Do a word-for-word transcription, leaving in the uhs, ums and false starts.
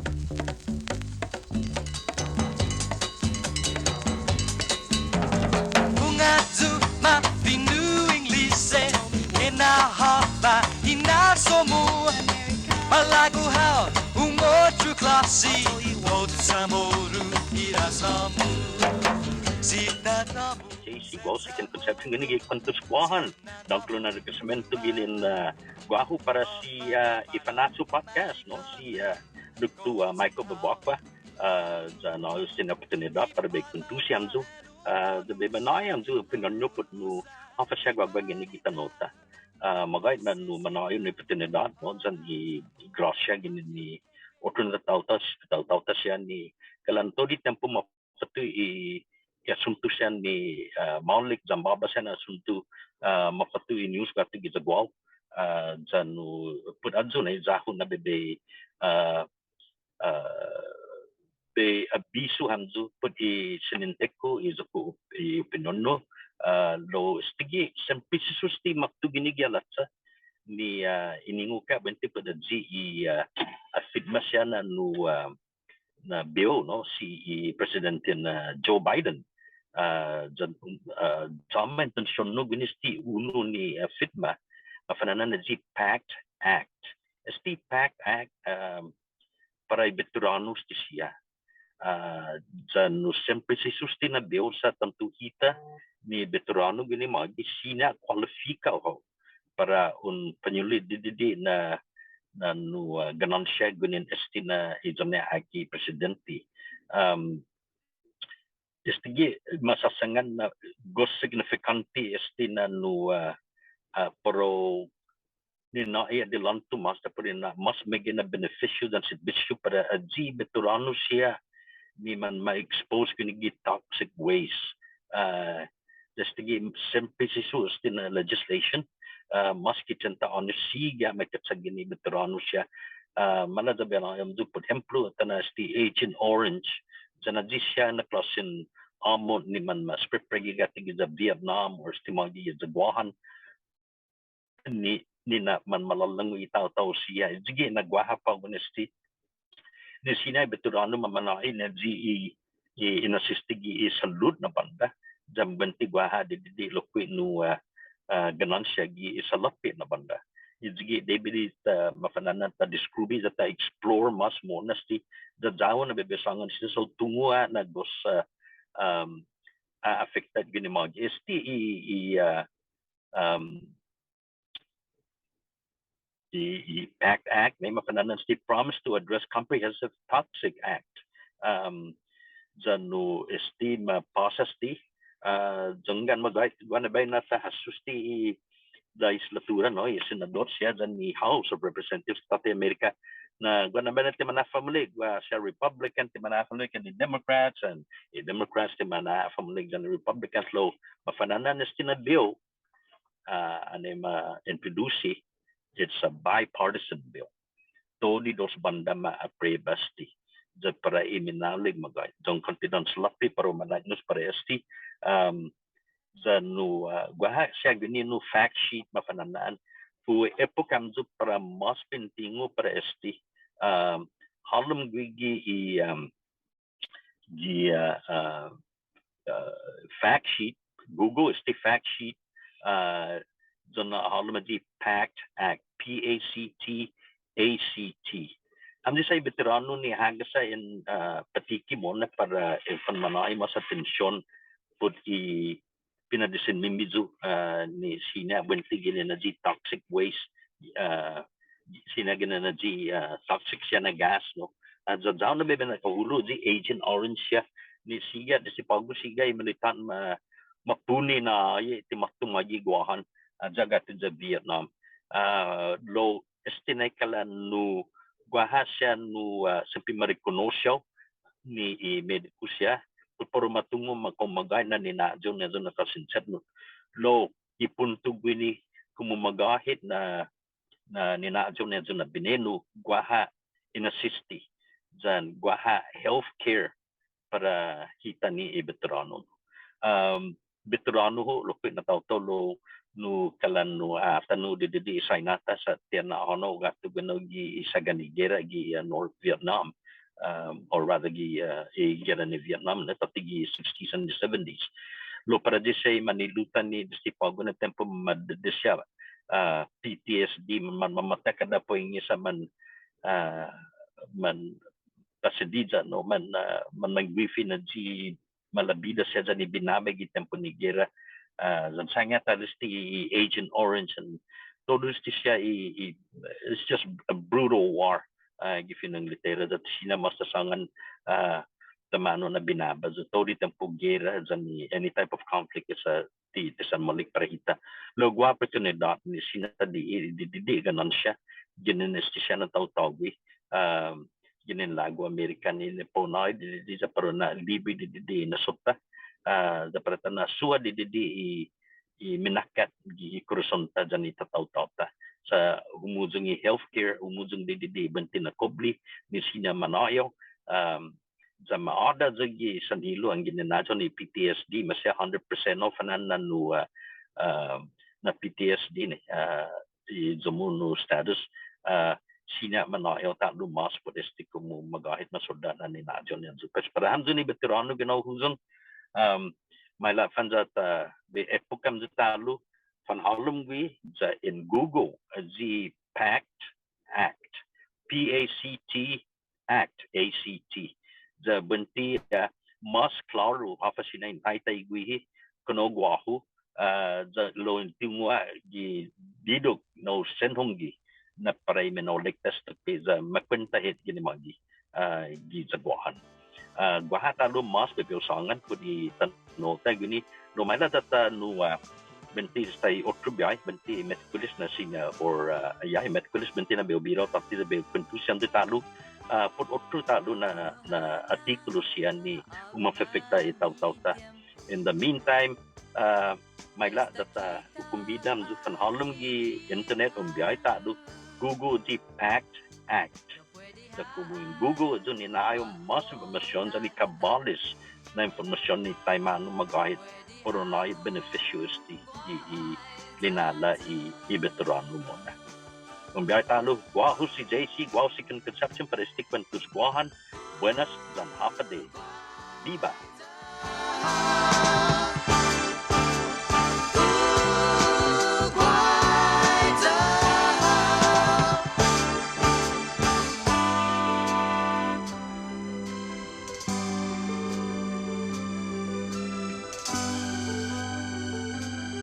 Un ayu ma fino' Inglese, enao håfa hinasso-mu. Malago' hao un otro klåse, otro Chamoru hinasso-mu. Si tatå-mu. J C Gual, Second Conception, guini gi Kuentos Guåhan. Dångkolo na rekonosimento ginen, ah, guåhu para si, ah, i Fanachu Podcast, no? Si, ah, Doktu, ah, Michael Bevacqua, ah, ya nå'i yu' este na oportunidåt para bai kuentusi hamyo, ah, ya bai manå'i hamyo opinion-yu put nu håfa siha guaguaha guini gi tano'-ta. Ah, magåhet na nu manå'i yu' na oportunidåt, no, yan i, i gråsia guini ni otro na taotao, taotao-ta siha ni kalan todu i tiempo ma- fåtto i, i asuntu siha ni, ah, maolek yan båba siha na asuntu, ah, ma fåtto i news guatu giya Guåhu, ah, yan nu put ayu na i ya-hu na bai, bai, ah, ah, bai abisu hamyo put i siniente-ku, i iyo-ku, i opinion-hu, ah, lao estague' siempre sesso este måtto guini gi halacha ni, ah, i ningo'-ta buente put ayu i, ah, ah, firma siha na nu, ah, na bill, no, si i Presidente na Joe Biden. Ah, yan, ah, ya-mu intension-hu guini este unu ni, ah, firma, mafana'an ayu i PACT Act. Este PACT Act, ah, para i beteranu este siha. Ah, yan nu siempre sesso este na bill sa' tånto hita ni beteranu guini magi siña kualifika hao para un pañuli' didide' na, na nu, ah, ganånsia guini este na i iyo-ña aki presidente. Um, estague' masåsangan na gos signifikånte este na nu, ah, ah, para u nina'e' adilånto mås, para u nina'e' mås meggai na benefisio yan setbisio para ayu i beteranu siha ni man ma expose guini gi toxic waste. Ah, estague' siempre sesso este na legislation, ah, mås ki trenta åños sigi ha' ma kåtsa guini i beteranu siha. Ah, maila' ya bai hu nå'i hamyo, put ehemplo, atan este Agent Orange, yan ayu siha na klåsen åmot ni man ma spread på'go guatu giya Vietnam or este magi giya Guåhan. Ni, ni na man malalångu i taotao siha. Ayu gi na guaha på'go na este. Ni siña i beteranu ma manå'i na ayu i, i, i inasiste gi i salud na bånda. Yan buente guaha didide' lokkue' nu, ah, ah, ganånsia gi i salåpe' na bånda. Ayu gi debi di ta mafana'an ta diskubre ya ta explore mås mo'na este. Ya ya-hu na bai bai sångan este sa' tungo' ha' na gos, ah, um, ah, affected guini magi este i, i, ah, um, i, i PACT Act, ni mafana'an este Promise to Address Comprehensive Toxic Act. Um, yan nu este ma påsa este, ah, yanggen magåhet, guaha na biahi na ta hasso este i lehislatura, no, i senadot siha yan i House of Representatives tåtte Amerika. Na guaha na biahi na ti mana'fa'maolek, guaha siha Republican ti mana'fa'maolek yan i Democrats, yan i Democrats ti mana'fa'maolek yan i Republicans lao mafana'an este na bill, ah, annai ma introduce, it's a bipartisan bill. Todu i dos bånda ma aprueba este. Ya para i minaolek magåhet. Yan kontinente salåpe' para u mana'nos para este. Um, yan nu, ah, guaha siha guini nu fact sheet mafana'an. Fue epoka hamyo para mås pintingo para este. Um, hålom guihi i, um, gi, ah, ah, ah, fact sheet, Google este fact sheet, ah, yan hålom ayu i PACT Act, P A C T A C T. Hamyo sa' i beteranu ni hagas ha' in, ah, patiki mo'na para, eh, fanmanå'i mås atension put i pinadesen-miyu, ah, ni siña buente guini na ayu i toxic waste, ah, siña guini na ayu i, ah, toxic siha na gas, no. Ah, ya ya-hu na bai bai na'kahulo' ayu i Agent Orange siha, ni sigi ha' desde på'go sigi ha' i militåt ma, ma puni na, i ti måtto magi Guåhan, ah, ya guatu giya Vietnam. Ah, lao este na i kalan nu, guaha siha nu, ah, siempre ma rekonosi hao ni i mediku siha, put para u ma tungo' ma kao magåhet na nina'yi hao ni ayu na klåsen chetnot. Lao, i punto guini, komu magåhet na, na nina'yi hao ni ayu na binenu, guaha inasiste, yan guaha health care para hita ni i beteranu. Um, beteranu hu', lokkue' na taotao lao nu kalan nu, ah, atan hu' didide' i saina-ta sa' ti ha na'hånao guatu guenao gi i sagan i gera gi, ah, North Vietnam. um, or rather gi, uh, i gera ni Vietnam, no, tåtte gi sixties and seventies. Lao para ayu siha i mañe'lu-ta ni desde på'go na tiempo ma-, de-, desde siha, uh, P T S D, man, man, man, matekka ha' på'go i sa' man, uh, man, pasadiya, no, man, uh, man, man guifi na ayu malabida siha yan i binaba gi tiempo ni gera. Uh, yan sa' ha' ta este i Agent Orange and todu este siha i, i, it's just a brutal war. Uh, gi fino' Inglatera, yan siña mås ta sångan, uh, taimanu na binaba, yan todu i tiempo gera, yan i any type of conflict is a ti, ti sanmålek para hita. Lao guaha oportunidåt ni siña ta di, di, di, di gananssia, ginen este siha na taotågue, um, ginen lågu Amerika ni, ni para u nå'i di, di, di, ya para u na'libre di, di, di na sotta, ah, ya para ta na'suha di, di, di i, i minakkat gi i korason-ta yan i tataotao-ta. Sa' humuyong i healthcare, humuyong di, di, di buente na koble, ni siña manå'yo, um, ya ma a'då'gue i sanhilo anggen i na'håyan i P T S D, maseha hundred percent of na, na nu, uh, uh, na P T S D ni, uh, i ya-mu nu status, uh, siña manå'yo ta'lo mås put este komu magåhet na sodda' na nina'håyan ayu. Pues para hamyo ni beteranu ginen huyong, um, maila' fan ya ta, bai ekpok hamyo ta'lo, fanhålom gui', ya in Google, uh, i PACT Act, P A C T Act, A C T. Ya buente, ah, mås klåru, håfa siña in taitai guihi, kinu guåhu, ah, ya lao in tungo' ha' gi bidok na u senhong gui', na para i minaolek ta estaki ya ma kuenta hit ginen mågi, ah, giya Guåhan. Ah, guaha ta'lo mås bai hu sångan put i tano'-ta guini, lao maila' ya ta nu, ah, buente esta i otro biåhi, buente i Metkoles na siña, or, ah, ya, i Metkoles buente na bai hu bira tåtte ya bai hu kuentusi hamyo ta'lo, ah, put otro ta'lo na, na atikulo siha ni u ma afekta i taotao-ta. In the meantime, ah, maila' ya ta hu kombida hamyo fanhålom gi internet un biåhi ta'lo, Google i PACT Act. Ya komu in Google ayu ni na'hålom mås information yan i kabåles na information ni taimanu magåhet, para u nå'i benefisio este i, i lina'la' i, i beteranu mo'na. Un biåhi ta'lo, guåhu si J C, guåhu si Second Concepcion para este Kuentos Guåhan. Buenas yan håfa adai. Biba.